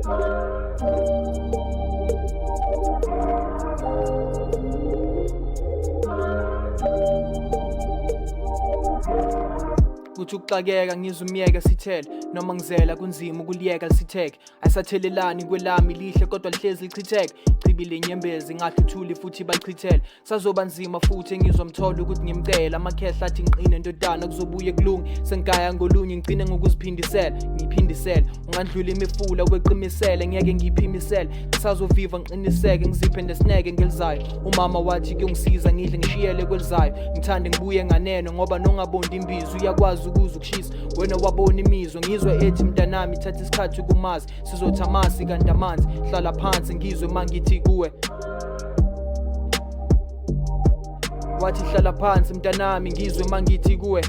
Kuthi ukuxakeka ngizwe umyeke sithele noma ngizela kunzima ukuliyeka lisitheke ayisathelelani kwelami lihle kodwa lihlezi lichitheke chibile inyembezi ngahluthuli futhi bachithele sazoba nzima futhi engizomthola ukuthi ngimcela amakhehla athi ngiqine ndodana kuzobuye kulunge sengigaya ngolunye ngigcine ngokuziphindisela ngiphindisele ungandlula imifula weqimisele ngeke ngiyiphimisele ngisazoviva ngiqiniseke ngiziphe nesineke ngelizayo umama wathi kuyongisiza ngidle ngishiyele kwelizayo ngithande ngibuye nganeno ngoba nongabondi imbizo uyakwazi ukuza ukushisa wena wabona imizwa ngizwe ethi mntanami thatha isikhathi ukumazi sizothi amasi kanti amanzi hlala phansi ngizwe mangithi kuwe wathi hlala phansi mntanami ngizwe mangithi kuwe.